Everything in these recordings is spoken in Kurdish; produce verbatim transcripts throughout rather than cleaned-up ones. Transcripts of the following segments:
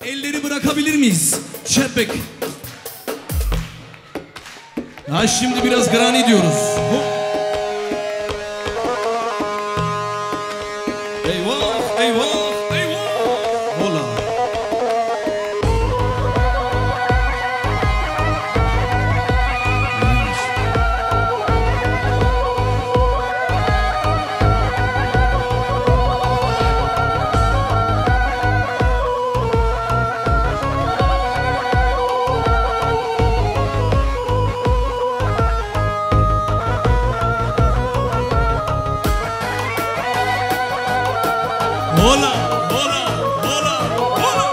Elleri bırakabilir miyiz? Çepik. Ha, şimdi biraz grani diyoruz. Hop. Eyvah, eyvah, eyvah. Hola. Hola, hola, hola, hola.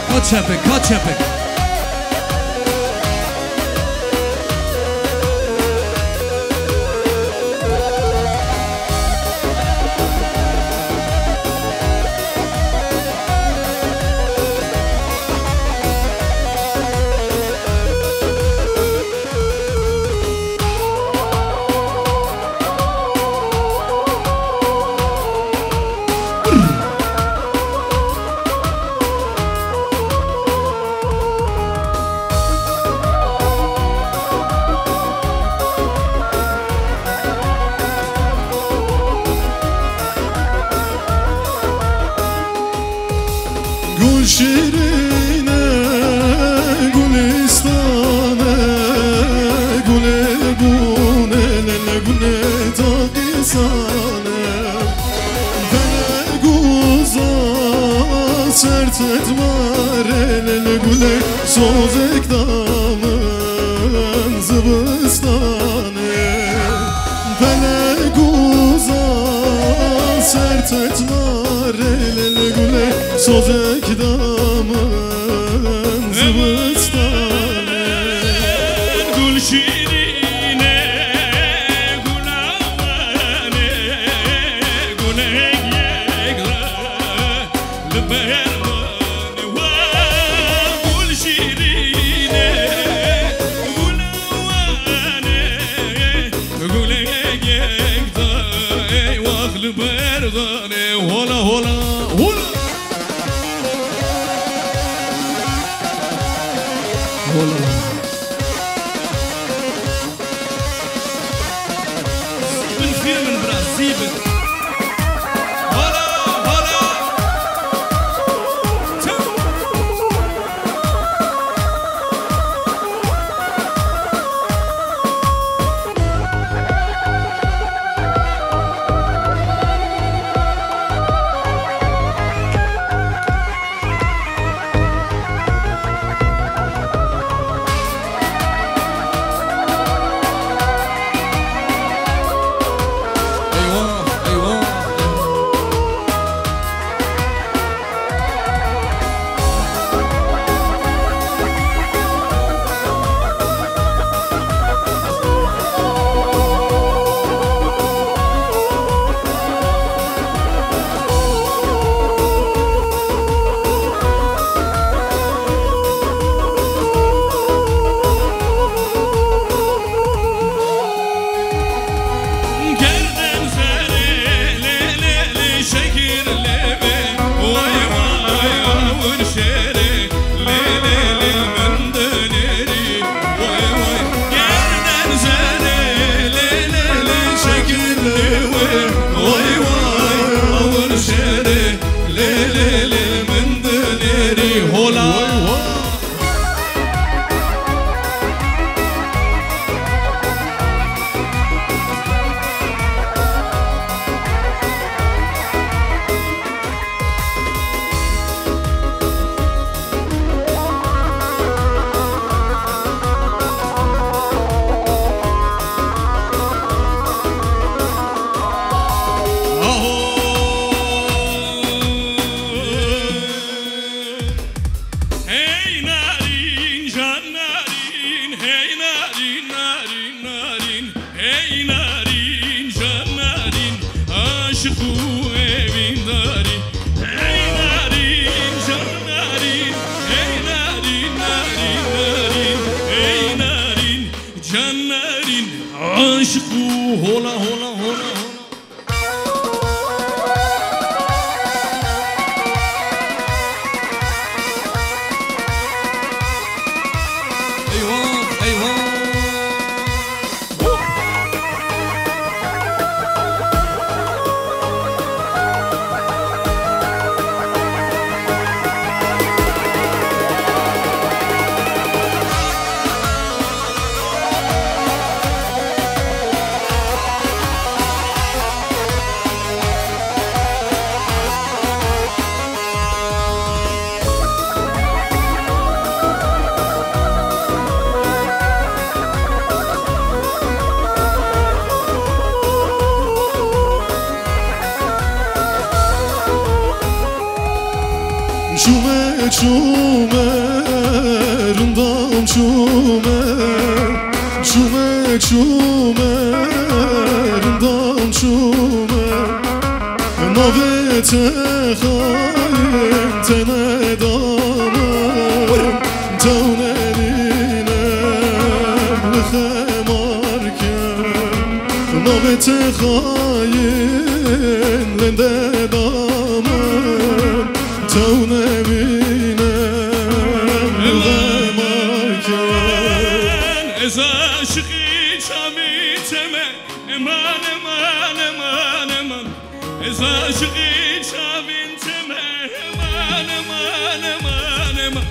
Ka çepik, ka çepik. Gul şîrîn e, gulîstan e, gulê gûnê, lê gulê taqîsan e. Felek uza ser tedmarê, lê gulê sozek da min zivistan e. Felek uza ser tedmarê, lê gulê sozek da min zivistan e. Gul şîrîn e, gul awan e, gulek yek re li ber min e. Wa gul şîrîn e, gul awan e, gulek yek da, ey wax li ber da. Hola, hola, hola. Hola. Zîbin fîr min bira, zîbin. Hola, hola. Eyvah, Hola, hola, hola, hola. Eyvah, eyvah. Çûme, çûme, rindam çûme, çûme, çûme, rindam çûme. Navê te xayîn tene dame, tew nenîne li xemar ke. Navê te xayîn lende dame, tew nemîne li xemar ke. Ez aşiqî çavê te me. Eman, eman, eman, eman. Ez aşiqê çavên te me. Eman, eman, eman, eman.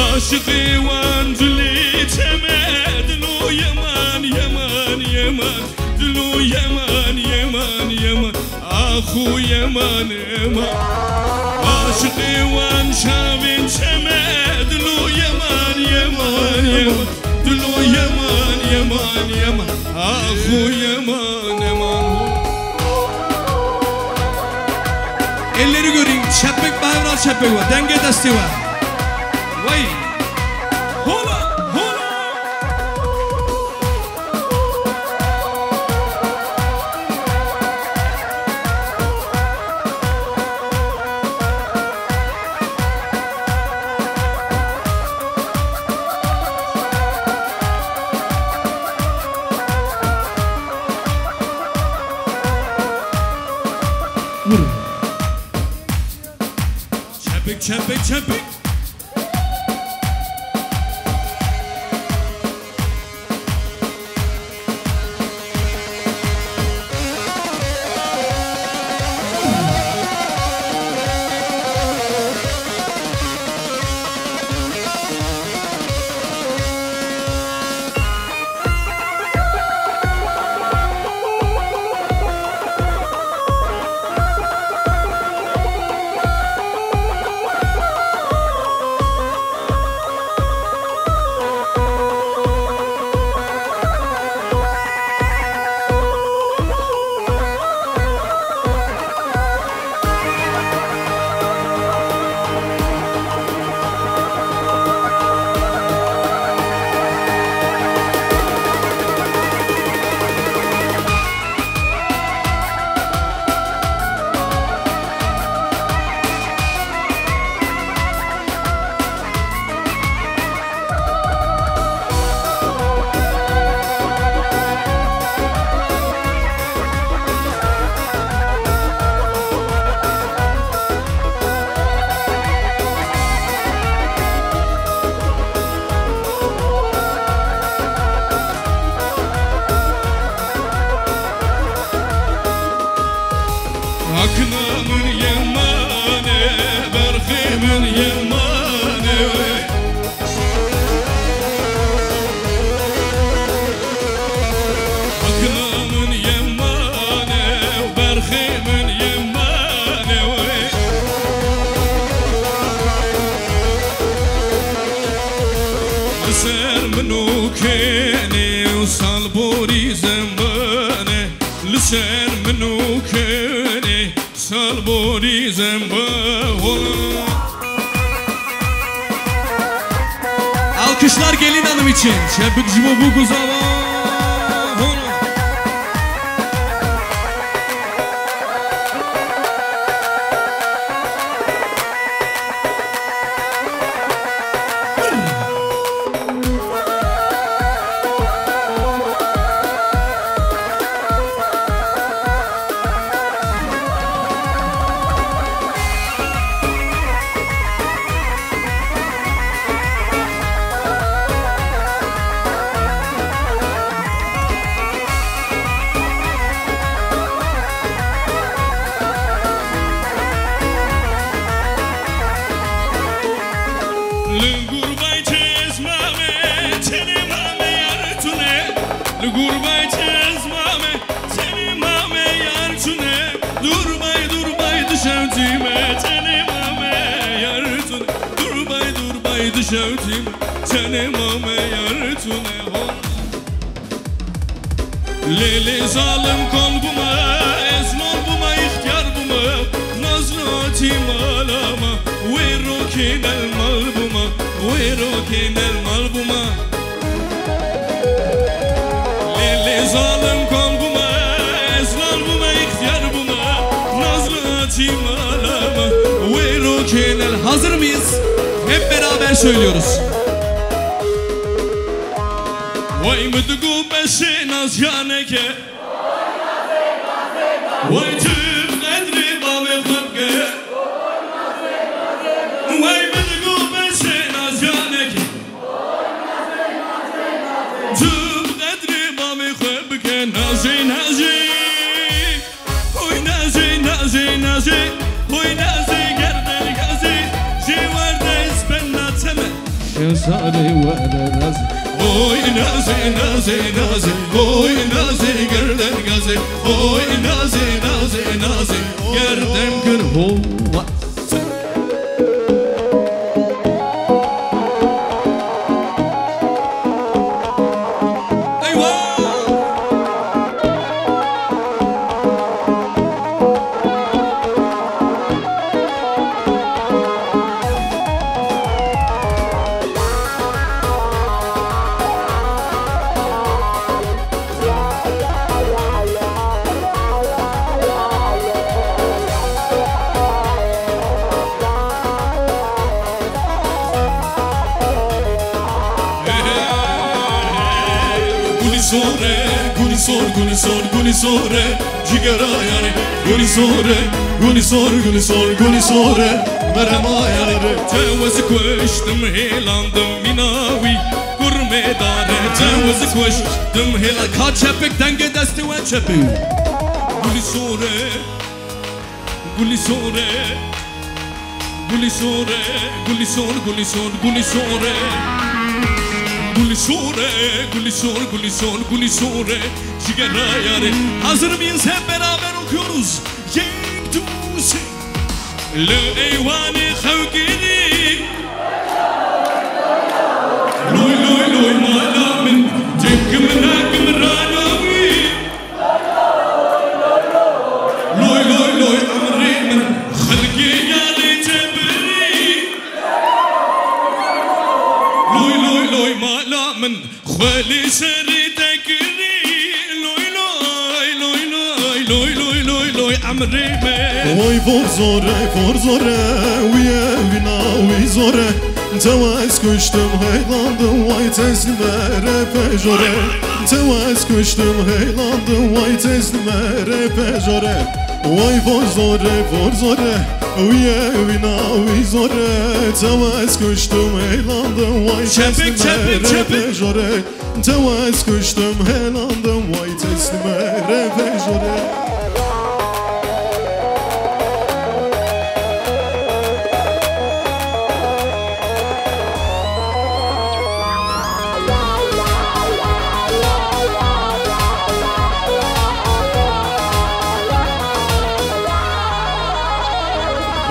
Aşiqê wan dilê te me. Dilo yeman, yeman, yeman. Dilo yeman, yeman, yeman. Axo yeman, yeman. Aşiqê wan çavên te me. Dilo yeman, yeman, yeman. Dilo yeman, yeman, yeman. Axo yeman, yeman. Elleri göreyim. Çepik, bayrağı çepik var. Denge desteği var. Vay. Hola, hola. Vurun. Çepik, çepik, çepik. Akna min yemane, berxê min yemane. Akna min yemane, berxê min yemane. Li ser min û kênê û salborî zembane. Li ser min û kênê salborî zembane. Alkışlar gelin hanım için. Çepik ji bo bûk û zava. Şewtî min, tenê mame yar tune ho. Lê, lê zalim kal bûme, ez lal bûme, îxtiyar bûme, Nazlı hatî mala me, wê rokê nel mal bûme, wê rokê nel mal bûme. Lê, lê zalim kal bûme, ez lal bûme, îxtiyar bûme, Nazlı hatî mala me, wê rokê nel. Hazır mıyız? Hep beraber söylüyoruz. Way min digo beşê nazyaneke. Way tu qedrê bavê xwe bike. Way min digo beşê nazyaneke. Tu qedrê bavê xwe bike, nazê, nazê. Hoy nazê, nazê, nazê, hoy nazê, gerden gazê, jê werde ez ben nateme. Şehzade werde nazê. Hoy nazê, nazê, nazê, hoy nazê, gerden gazê, hoy nazê, nazê, nazê, gerden gir ho. Eywa! Gulî sor e, gulî sor, gulî sor, gulî sor e, cigera yarê. Gulî sor e, gulî sor, gulî sor, gulî sor e, merema yarê. Te wez kuştim hêlandim mîna wî, kurmê dare. Te wez kuştim hêla-, ka çepik dengê destê we çepik. Gulî sor e, gulî sor e. Gulî sor e, gulî sor, gulî sor, gulî sor e. Gulî sor e, gulî sor, gulî sor, gulî sor e. Cigera yarê. Hazır mıyız? Hep beraber okuyoruz. Yek, du, sê. Li eywanê xewkirî. Loy, loy, loy, mala min. Tek min, tek min, rana wî. Loy, loy, loy, emrê min, xelkê yarê te birî. Loy, loy, loy, mala min, xwe lê serê te kirî. Loy, loy, loy, loy, loy, loy, loy, loy, emrê min. Oy, vor zor e, vor zor e, wî ye, wî na, wî zor e. Tewa ez kuştim heylandim, way teslîme re pejore. Tewa ez kuştim heylandim, way teslîme re pejore. Way vor zore, vor zore, wî ye, wî na, wî zore. Tewa ez kuştim heylandim, way teslîme re pejore. Tewa ez kuştim heylandim, way teslîme re pejore.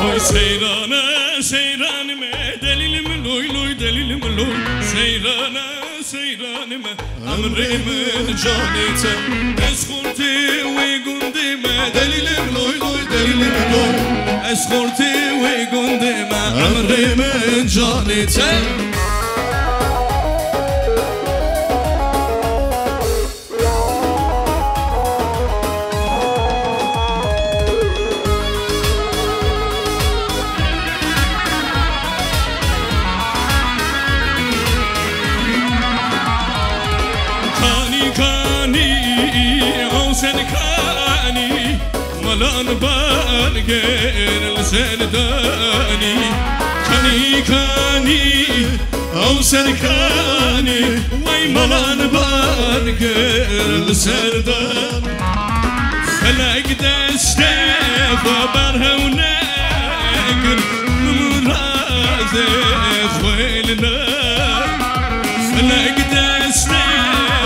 Oy seyrane, seyranime, delîlim loy loy, delîlim loy. Seyrane, seyranime, emrê min canê te. Ez xortê wê gundê me, delîlim loy loy, delîlim loy. Ez xortê wê gundê me, emrê min canê te. Kanî, kanî, ew sen kanî, malan ban kir li ser danî. Kanî, kanî, ew sen kanî, wey malan ban kir li ser danî. Felek destê xwe berhew nekir, min mirazê xwe li na. Felek destê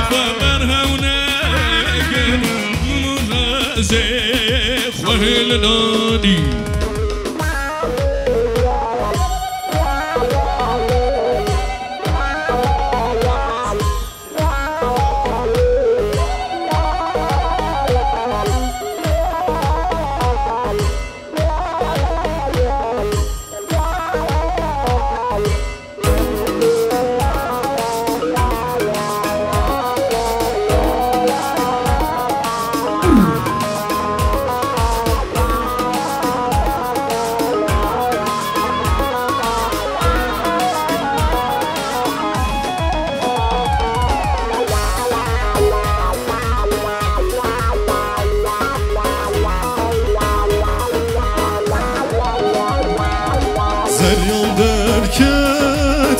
xwe berhew nekir, min mirazê xwe li na dî.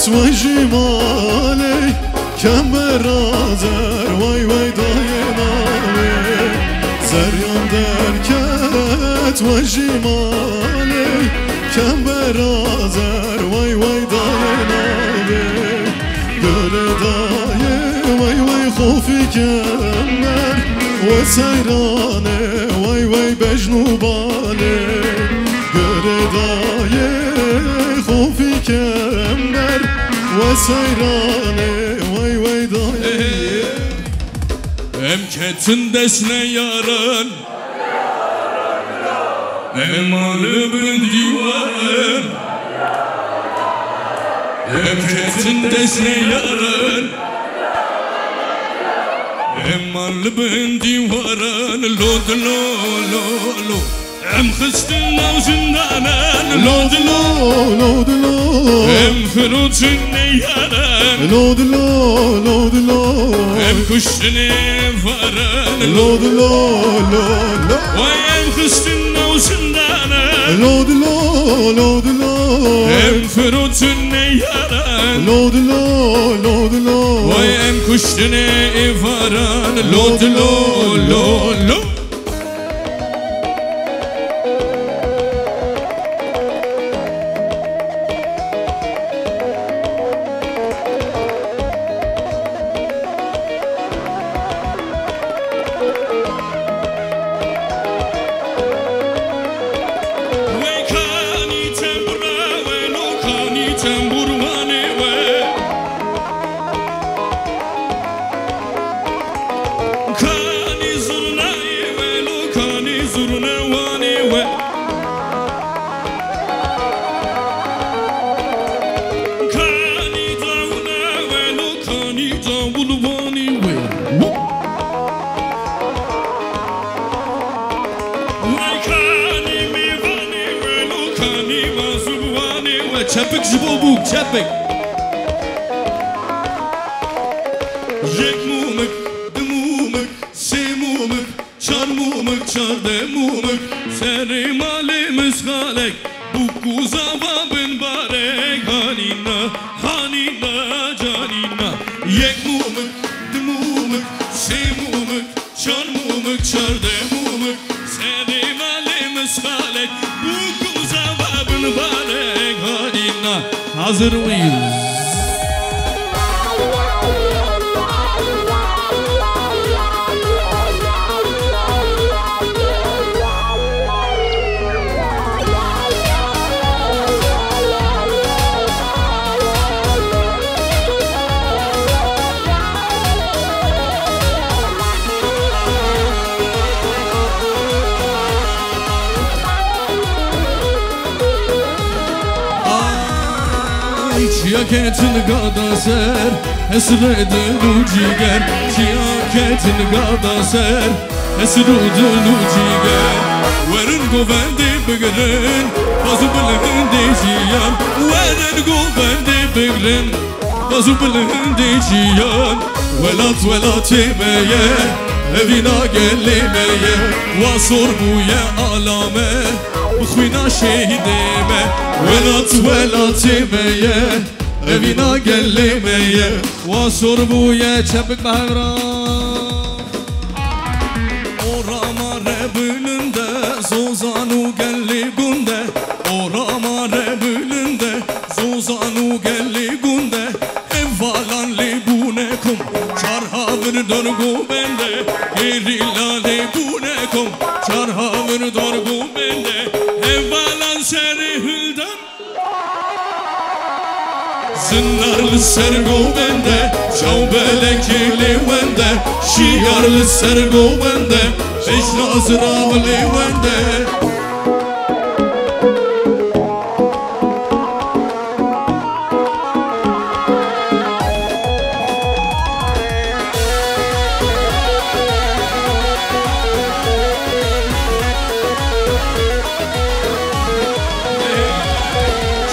We jî malê kembera zer, wey wey dayê navê. Zeryan derket we jî malê kembera zer, wey wey dayê navê. Gurê dayê wey wey xofî kember, we seyranê wey wey bejn û balê. Gurê dayê xofî kember, we seyranê wey wey dayê. Em ketin dest neyaran. Em man li bin dîwaran. Em ketin dest neyaran. Em man li bin dîwaran. Lo dilo, lo, lo. Em xistin nav zindanan. Lo dilo, lo dilo. Em firotin neyaran. Lo dilo, lo dilo. Em kuştin êvaran. Lo dilo, lo, lo. Way em xistin nav zindanan. Lo dilo, lo dilo. Em firotin neyaran. Lo dilo, lo dilo. Way em kuştin êvaran. Lo dilo, lo, lo. Wey kanî tembura we, lo kanî temburwanê we. Kanî zurnayê we, lo kanî zurnewanê we. Kanî dawna we, lo kanî dawulvanê we. Wey kanî mêvanê we, lo kanî mazûbwanê we. Çepik ji bo bûk, çepik. Yek mûmik, di mûmik, sê mûmik, çar mûmik, çardeh mûmik, serê malê misxalek, bûk û zava bin barek, hanîna, hanîna, canîna. Yek mûmik, di mûmik, sê mûmik, çar mûmik, çardeh mûmik, serê malê misxalek, bûk û zava bin barek, hanîna. Hazir mıyız? Ay, çiya ketin gada ser, hesre dil û cîger. Çiya ketin gada ser, hesr û dil û cîger. Werin govendê bigirin, baz û bilindê jiyan. Werin govendê bigirin, baz û bilindê jiyan. Welat welatê me ye, evîna gelê me ye. Wa sor bûye alame, bi xwîna şehîdê me. Welat welatê me ye, evîna gelê me ye. Wa sor bûye çepik bi hev re. Orama re bilinde, zozan û gelê gunde. Orama re bilinde, zozan û gelê gunde. Hevalan lê bûne kom, çar havir dor govende. Gerîla lê bûne kom, çar havir dor govende. Hevalan serê hildan. Zinar li ser govende, çaw belekê lê wende. Şiyar li ser govende, pêşna zirav lê wende.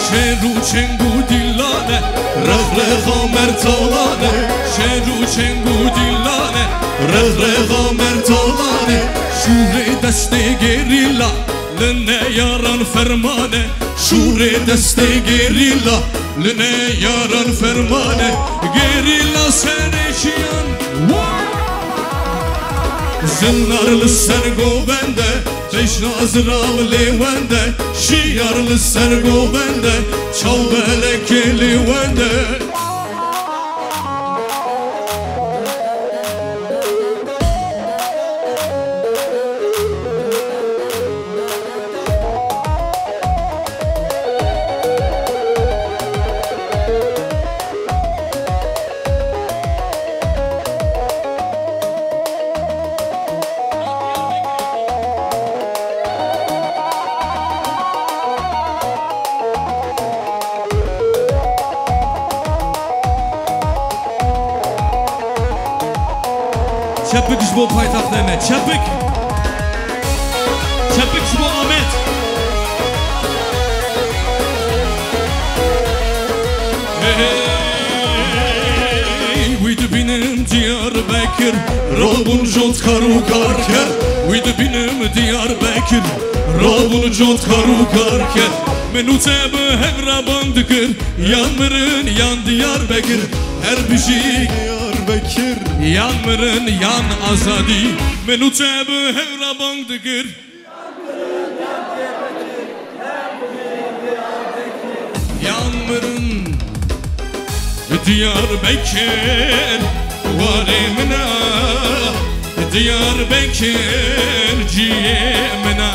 Şer û çeng û dîlan e, rexrexa mertalan e. Şer û çeng û dîlan e, rexrexa mertalan e. Şûrê destê gerîla, li neyaran ferman e. Şûrê destê gerîla, Li neyaran fermane, gerîla serekiyan. Zinar li ser govende, pêşnaz raw lê wende, şiyar li ser govende, çaw belekê lê wende. Çepik ji bo paytextê me. Çepik. Çepik ji bo Amed. Hey, wî dibînim Diyarbekir, rabûn jot kar û karker. Wî dibînim Diyarbekir, rabûn jot kar û karker. Min û te bi hev re bang dikir. Yan mirin, yan Diyarbekir, her bijî Diyarbekir. Yan mirin, yan azadî, min û te bi hev re bang dikir. Yan mirin, Diyarbekir, warê min a, Diyarbekir, ciyê min a,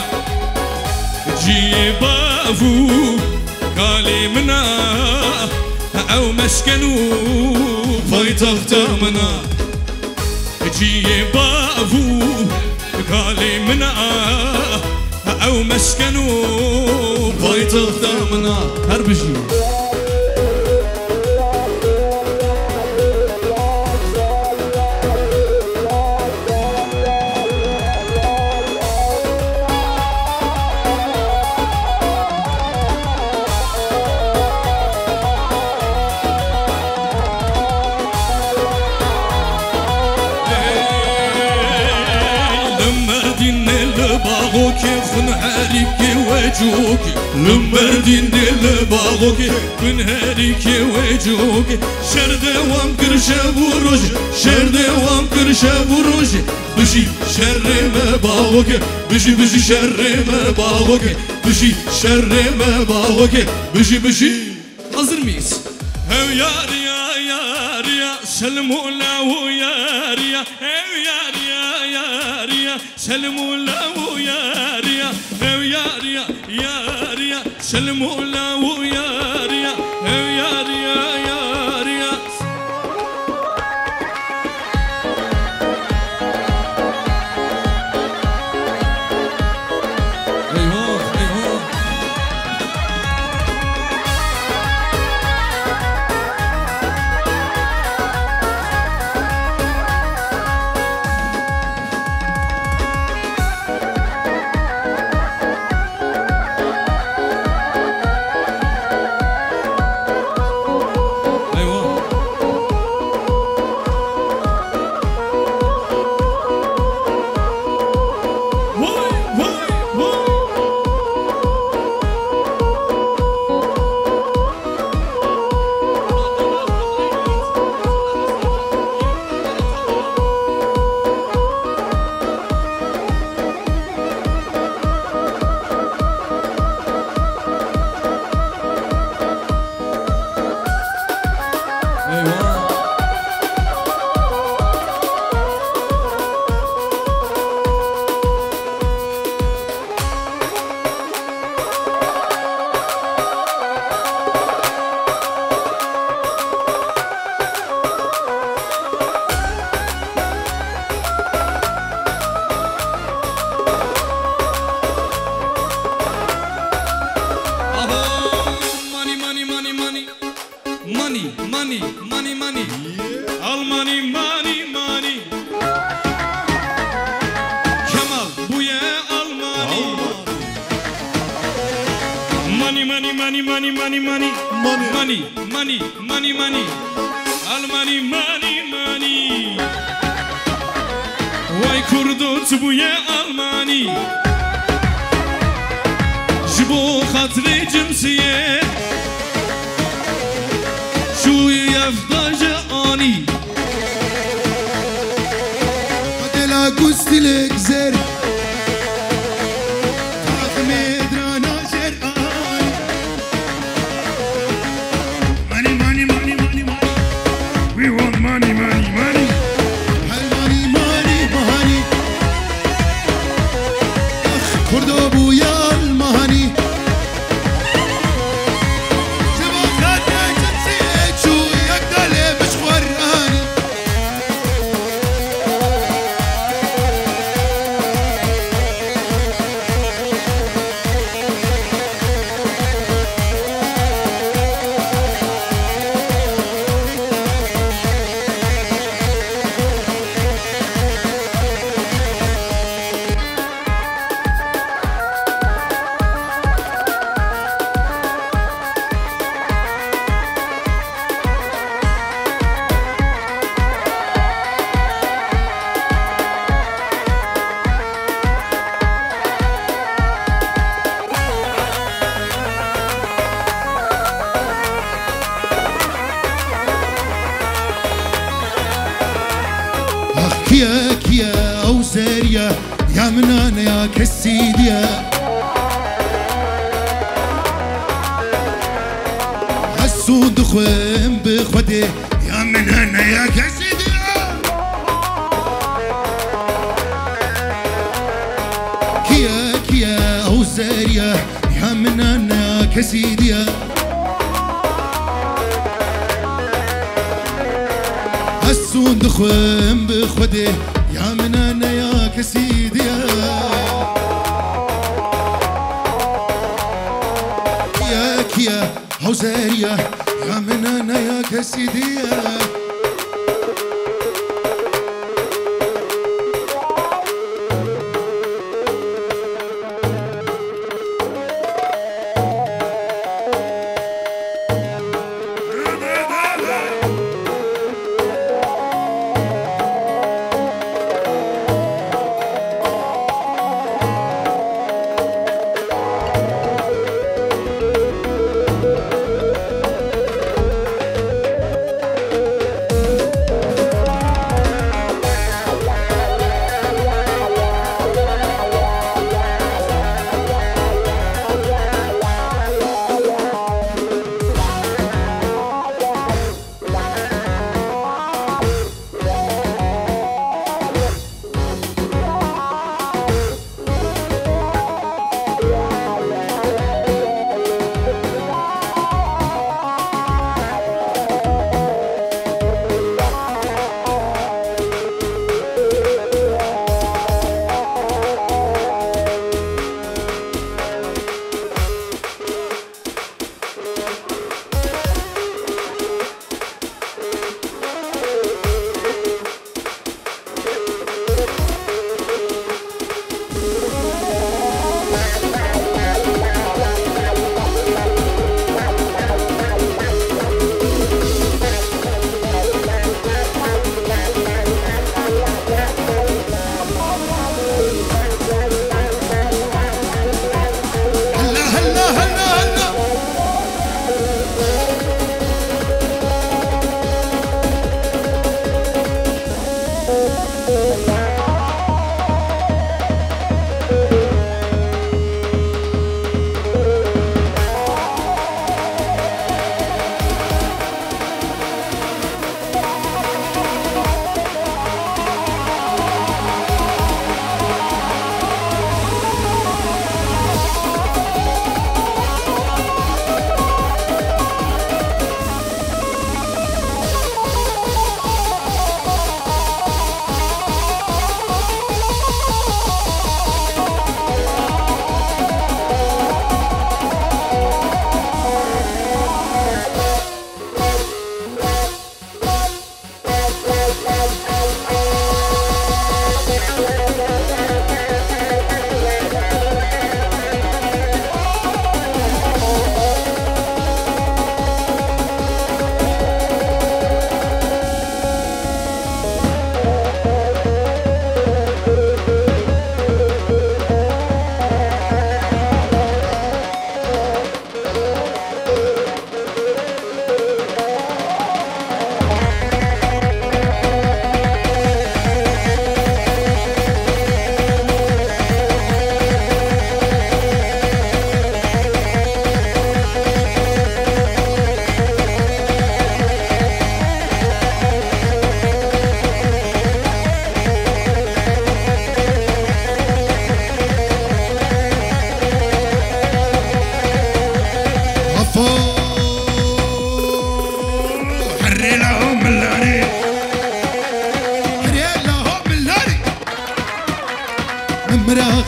ciyê bav û kalê min a, ew mesken û paytexta min a. Ciyê bav û kalê min a, ew mesken û paytexta min a. Her bijî. Li Merdînê li Baxokê xwin herîkê wecokê. Li Merdînê li Baxokê xwin herîkê wecokê. Şer dewam kir şev û rojê, şer dewam kir şev û rojê. Bijî şerê me Baxokê, bijî, bijî şerê me Baxokê, bijî şerê me Baxokê, bijî, bijî. Hazır mıyız? Hev yariya, yariya, selmola o yariya. Hev yariya, yariya, selmola o yariya. Hev yariya, yariya, selmola o yariya. Hev yariya, yariya. Eyvah, eyvah. Eyvah. Vay, vay, vay. Eyvah. Abo, money, money, money, money. Money, money, money, money. Almani, money, money. Kemal bûye Almani. Money, money, money, money, money, money. Money. Money, money, money, money. Almani, money, money. Vay Kurdo, tu bûye Almani. Ji bo xatirê cimsiyê. Lik zer. Taxmê dirana jer anî. Money, money, money, money, money. We want money, money, money. Hel money, money, money. Kurdo bû yal mahanî. Ji bo xatirê çi çû yek dalê min ji xwe ranî. Ax kiye kiye ew zeriye ya min a ne ya kesî diye. Ez sûn dixwim bi Xwedê ya min a ne ya kesî diye. Kiye kiye ew zeriye ya min a ne ya kesî diye. Ez sûn dixwim bi Xwedê ya min a ne ya kesî diye. Kiye kiye ew zeriye ya min a ne ya kesî diye.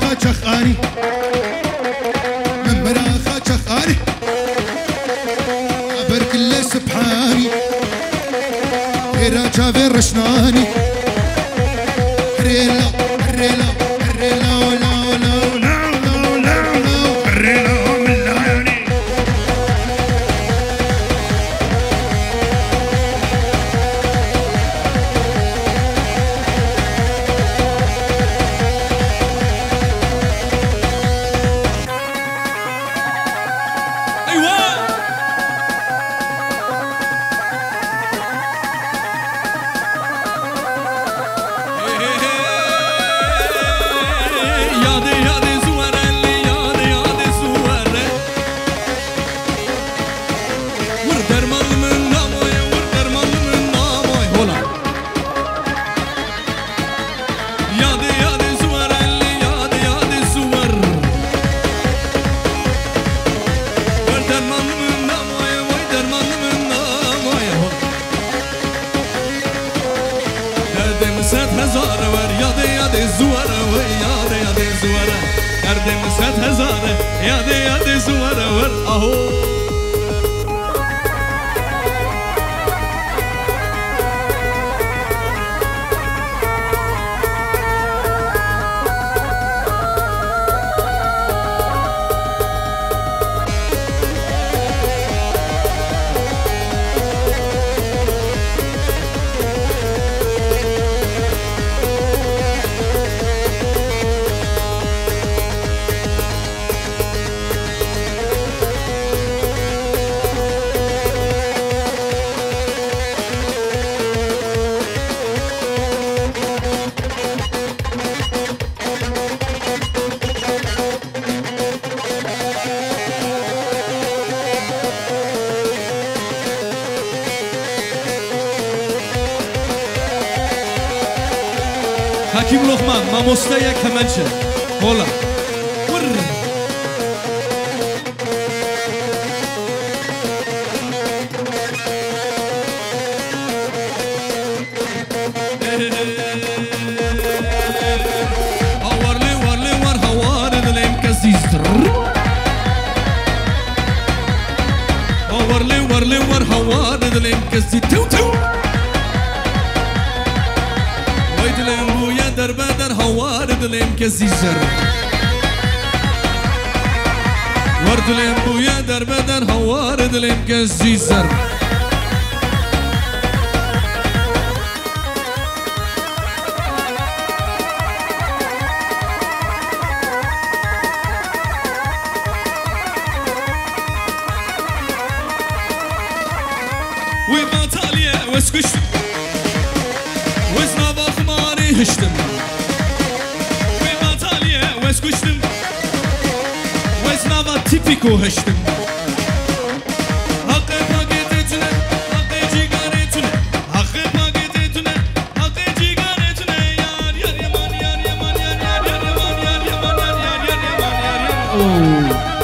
Xaçexanî. Min mira Xaçexanî. Berkile Sibhanî. Hêra çavê reşnanî. Herê law, herê law, herê law, law, law, law, law, law, law, herê law, min layanî. Eywa! Hey, hey, hey. Yadê, yadê zuwere, lê yadê, yadê zuwere. Wir derman min namoye, wir derman min namoye. Hola. Yadê, yadê zuwere, lê yadê, yadê zuwer. Wir derman min namoye, wir derman min namoye. Derdê min sed hezar e wer, yadê, yadê zuwer e wer, yadê, yadê zuwer e. Derdê min sed hezar e, yadê, yadê zuwer e wer, aho. Hekîm Lokman, mamosteya kemençe. Hola. Wurr. Hawar lê war lê war hawar dilêm kesî zir. Hawar lê war lê war hawar dilêm kesî tiw tiw. Way dilêm bûye derbeder hawar dilêm kesî zir. War dilêm bûye derbeder hawar dilêm kesî zir. Wê bataliyê wez kuşt. Wez nava ximarê hiştim. Wê bataliyê wez kuştim. Wez nava tîpîko hiştim. Haqê pakêtê tune, haqê cîgarê tune. Haqê pakêtê tune, haqê cîgarê tune. Yar, yar, yaman, yar, yaman, yar, yar, yar, yaman, yar, yaman, yar, yar, yaman, yar, yar. Oh.